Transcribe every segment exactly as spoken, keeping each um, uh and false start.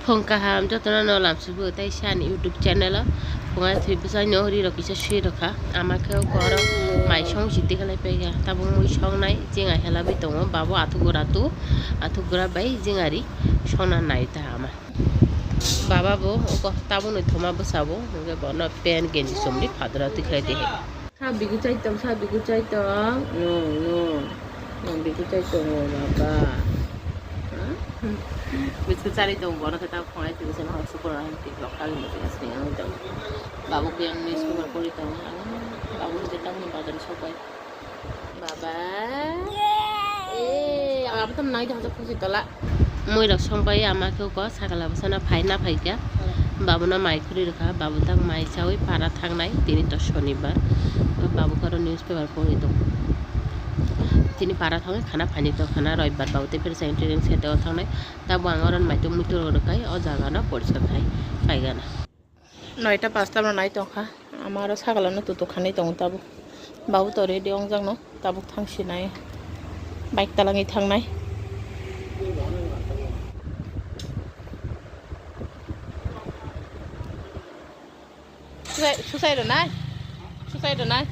Phung kaham jotono no lamsugo tei sani YouTube channel o. Phunga thwi bwsai no ri rok kisa swi rokha. Ama khe koro mai song si tikhalai paiga. Tabuk mui song nai jinga hela bai tongo. Babo athuk gura tu, athuk gura bai jinga ri song na nai ta ama. Baba bo oko tabuk ni thoma bwsa bo hwnkhe bono pen genji chumli phadra tikhalai di hai. Sa bigu chai tong, sa bigu chai tong. No, no. No, bigu chai tong, o baba. Ha? Biskut chari tong, bono khe ta khonai twi se no super ang tik lok kali mo twi asni ang tong. Babu khe ang newspaper pori tong. Babu khe ta mo bazar sopai. Baba. Eh, ang abo tam nai dah khusi tola. Moi rok song pai ama khe ko sakala bwsano phai na phai kha. Babuno mai khuri rwkha, babu tak mai chawi para thangnai, tini to shonibar. Babu karo newspaper pori tong. Tini para thangwi khana phaini to khana roibar babu tei phirsa training center o thangnai. Tabuk ang oro maitung muitu rok rwkai o jaga no poriskar khai paigana. Noita pasta no nai tongkha, ama aro sagala no tutuk khanai tongo tabuk. Babu to ready ongjakno tabuk thang sinai, bike talangwi thangnai. Susai, susai rwnai, susai rwnai.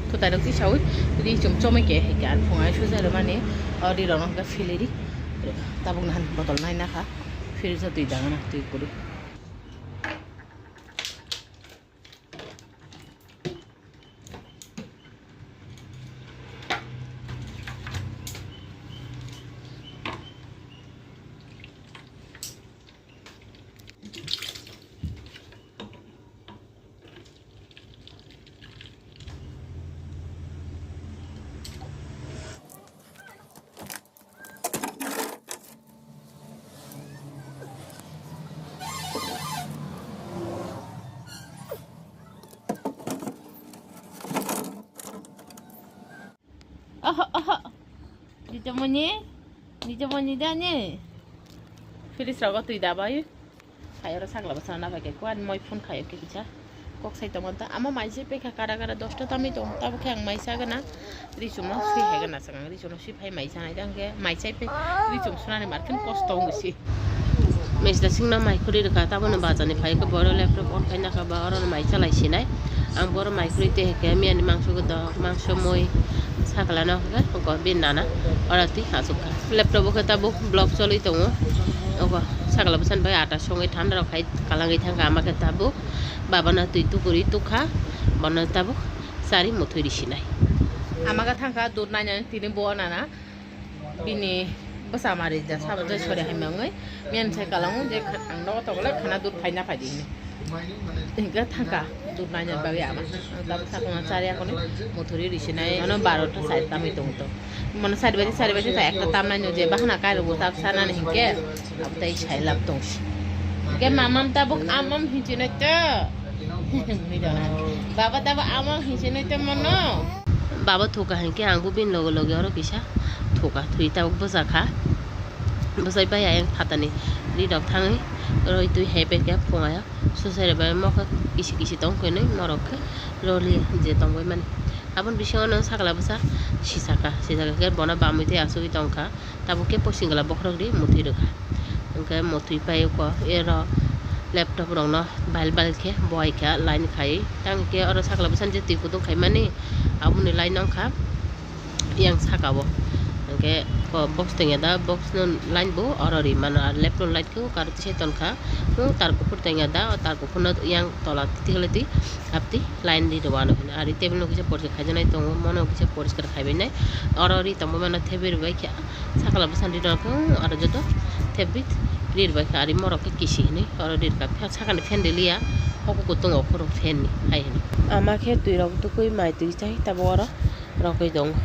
Kwtai rok tisawi ri chum chomwi ke hai ke, ar phungai susa rwmani o ri rok no hwnkhe philiri tabuk nahan botol nai nakha, fridge o twi dangana twi kwrwi. Oho, oho. Nijo moni, nijo moni da ni. Fridge rogo twi da bai. Khayo ro sagla bwsano na bai khe kuan moi phone khayo khe kisa. Kok sai tongo ta. Ama mai se pekha kara kara dosta tamwi tongo. Tabo khe ang mai sa gana. Ri chumno swi hai gana sakang. Ri chumno swi phai mai sanai tang khe. Mai sai pe ri chum sunani mar khe kosto wng si. Mesta singno mai khuri rwkha, taboni bazar ni phai khe boiro laptop on khai nakha ba oro mai chalai sinai. Ang boro mai khuri te khe miyani mangso godok, mangso mui sakla no khe oko bin nana oro twi achuk kha. Laptop o khe tabuk vlog choli tongo. Oko sakla bwsani bai ata songwi thanda rok khai kalangwi thangkha ama khe tabuk. Baba no twi tukuri tukha, bono tabuk chari muthuri sinai. Ama khe thangkha dud nainani tini bo nana. Bini bwsa mari ja sabo jai sori hai mangwi miyan sai kalango je kha-, ang nogo tongole khana dud phaina phaidi hini. Hingke thangka dud naina bagwi ama. Ang tabuk sakno chari akoni muthuri risinai mano barota side tamwi tongto. Mano side bai side bai ta ekta tamnai no je bahana kai rwbo tab sanani hingke abo tai sai lab tongsi. Hingke mamam tabuk amam hinchinai to. Baba tabuk amam hinchinai to mano. Baba thuka hinkhe ang bo bini loge loge oro kisa thuka thwi tabuk bwsa kha. Bwsai bai ayang phatani ri rok thangwi roi twi hai bai khe phungaio susai rok bai mokhe kisi kisi tong khe nwi norok khe roli je tongbai mani. Aboni bisingo no sakla bwsa sisaka sisaka khe bono bamwi tei achugwi tongkha. Tabuk khe posing gala bokhorok ri muthwi rwkha. Hwnkhe muthwi pai kho ero laptop rokno bail bail khe bohai kha line khai. Tang khe oro sakla bwsani je twi kutung khaimani aboni line wngkha yang saka o. Hwnkhe box tongya da box no line bo oro ri mano ar laptop line khe o karwi se tonkha. O tar kuphur tongya da o tar kuphur no yang tola twi twi aptwi line ri rwano hino. Ari table no kisa porikhe khaijaknai tongo mono kisa poriskar khaibainai oro ri tongma mano thebai rwbaikha. Sakla bwsani rok khe aro joto thepbit rir bai kha ari morok khe kisi hinwi oro rir kha sakani fan riliya hoko kutung okhorok fan ni hai hinwi. Ama khe twi rok tukui mai twi chai tabuk oro rogwi tongo.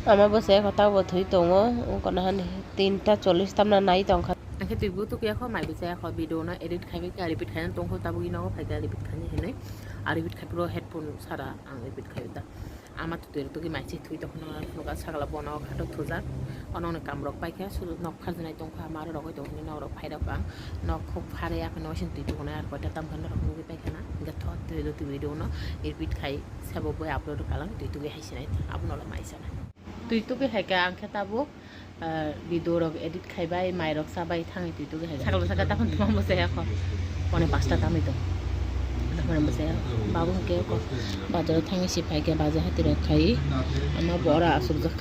Ama bwsai kho tabuk bo thwi tongo, wngkha na hani tinta chollish tamna nai tongkha. Angkhe twi bo tukya kho, mai bo chaya kho, video no edit khaibai khe repeat khaina tongkho, tabuk ino phaikha repeat khaina hinwi, a repeat khai phuru headphone sara ang repeat khai da. Ama twtwi rok tugwi mai se thwi tongkha, no phunukha sakla bono khato thujak, ono ni kam rok paikha, sudu nok kharjwnai tongkha, ama rok rogwi tongkha, nok rok phai rok ang nok khuk phare, aphano waising twi tukunai, ar koita tamkha norok nugwi paikha na, hingkhe thot twi rok twi video no repeat khai. Sabo bo upload kalang twi tugwi hai sinai abono lo mai sana. Twi tugwi hai ka ang khe tabuk, ah, video rok edit khai bai, mai rok cha bai thangwi twi tugwi hai ka. Sakal bwsa ka takhon thuma bwsa ya kho. Pone pasta tamwi to. Takhon bwsa ya. Babu ke kho. Bazar thangwi si phai khe bazar hati rok khai. Ama bora asuk jak.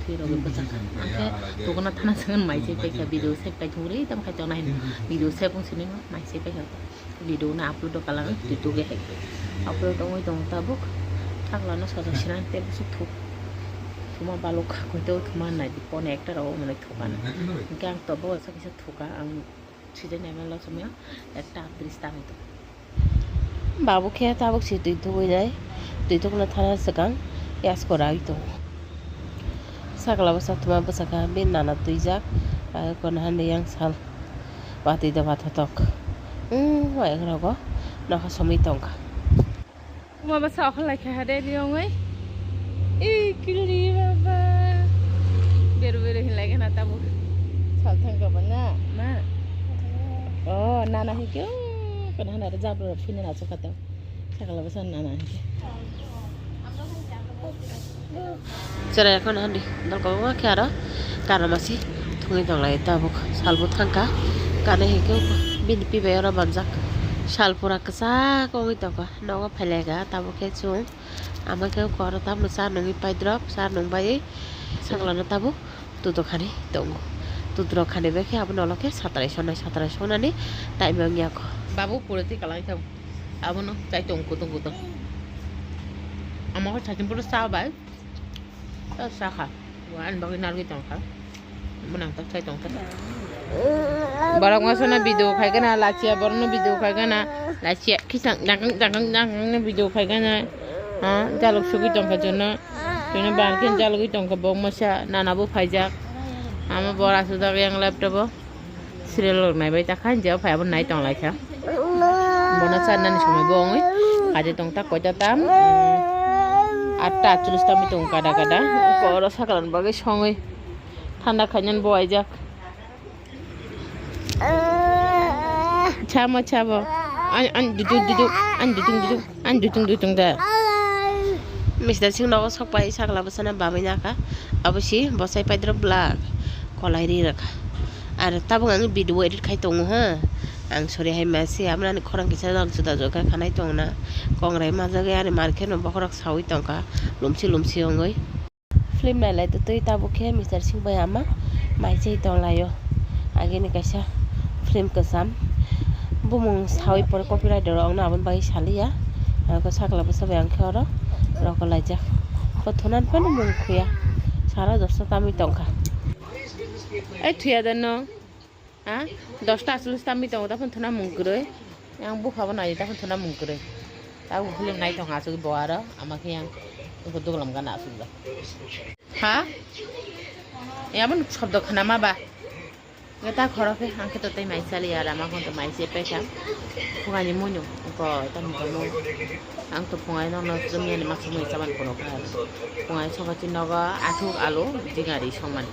Twi rok bwsa. Ang khe tukuna thana sangan mai se pai kha video se pai thung ri tam khai tong nai. Video se pung sini mai se pai kha. Video no upload kalang twi tugwi hai. Upload wngwi tongo tabuk. Thakla no sajak sinai tei bwswk thuk. Thuma baluk kha koito thuma nai di pone ekta rok omo nai thukana. Hingke ang tobo sa kisa thuka ang sijai nai ma lo somya ekta abdris tangwi tongo. Babu khe tabuk si twi tugwi nai. Twi tugna thana swkang yasko rai tongo. Sakla bwsa thuma bwsakha bini nana twijak, ah, kono hani yang sal watwi doba thothok. Wng, wng, rogo nokha somwi tongkha. Uma bwsa okhorlai kha de riyongwi. Ih, kili baba. Beru beru hinlai khana tabuk. Sal thangkha ba na, ma? Oh, nana hikhe, oh, kono hana re jabra phine na chukha tong. Sakla bwsa nana hwnkhe. Cherai kheno handi, dol kwbangma khe aro karmasi thungwi tonglai tabuk. Salbo thangkha, kanwi hwnkhe bini pibai oro manjak. Sal pura kwchak wngwi tongkha, nogo phailaikha tabuk khe chwng. Ama khe oro tamno cha nungwi paidrop, cha nungbai saklano tabuk. Tutok hani tongo. Tutrok hani bai khe abono ulo khe satrai sonai, satrai sonani time wngya kho. Babu pura twi kalai thang. Abono chai tong kutung kutung. Ama khe saichung pura cha bai. Ta cha kha. Wa ani bagwi narwgwi tong kha. Abono ang ta chai tong kha. Borok ma sono video khai gana, lachia borok no video khai gana, lachia khisang dakang dakang dakang no video khai gana. Ha, jaluk sugwi tong kha jono. Tini bangkhe jalugwi tongkha bo masa nana bo phaijak. Ama bora sujak yang laptop o. Serial rok naibai ta kha, jeo phai abo nai tong lai kha. Bono charnani somoi bo wngwi. Kaje tong ta koita tam. Atta atcholish tamwi tongo kada kada. Oro sakran bagwi songwi. Thanda khainani bo aijak. Chamo, chamo. An, an, dutung, dutung. An, dutung, dutung. An, dutung, dutung da. Mister Singh nogo sok pai sakla bwsana babai naka. Abo si bosai paidrop bla kolai ri rwkha. Ar tabuk ang video edit khai tongo ha. Ang sori hai masi amrani khorang kisa rok juda juda khanai tongna. Kongrai majagwi ani market no bokhorok sawi tongkha. Lumsi lumsi wngwi. Film nailai twi tabuk khe Mister Singh bai ama mai chai tonglaio. Agini kaisa film kwcham bumung sawi pore copyright rok wngna aboni bagwi saliya. Aro khe sakla bwsa bai ang khe oro rokolaijak. Bo thunani phano mung khuya sara dosta tamwi tongkha. Ai thuya da no. Ha? Dosta aswk tamwi tongo, daphano thuna mung kwrwi. Yang bupha bo nai, daphano thuna mung kwrwi. Tabuk film nai tong aswk bo aro, ama khe yang iko duglam gana aswk da. Ha? Yabon shobdo khana ma ba? Gata khoro khe, ang khe to tei mai chali ya, rama khon to mai se pekha. Phungani munu, ko tamo tamo. Ang to phungai no no jumya ni maksa mui chaban kono kha. Phungai sokachi nogo athuk alu, jingari songmani.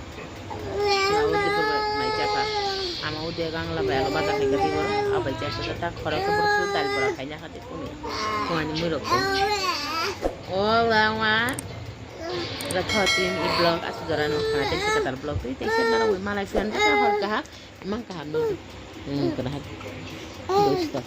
Ama udi bwrwi mai chakha. Ama udi gangla bai alo bata khai kati boro. Abai chakha ta khoro khe boro su dal boro khai nya khati kuni. Kuani mui rok ko. O langwa. Rakho tin i blog asu dora no khana te katal blog tei tei se nara wi malai san ta hor kaha. Mang kaha no. Hmm, kana ha. Dosto.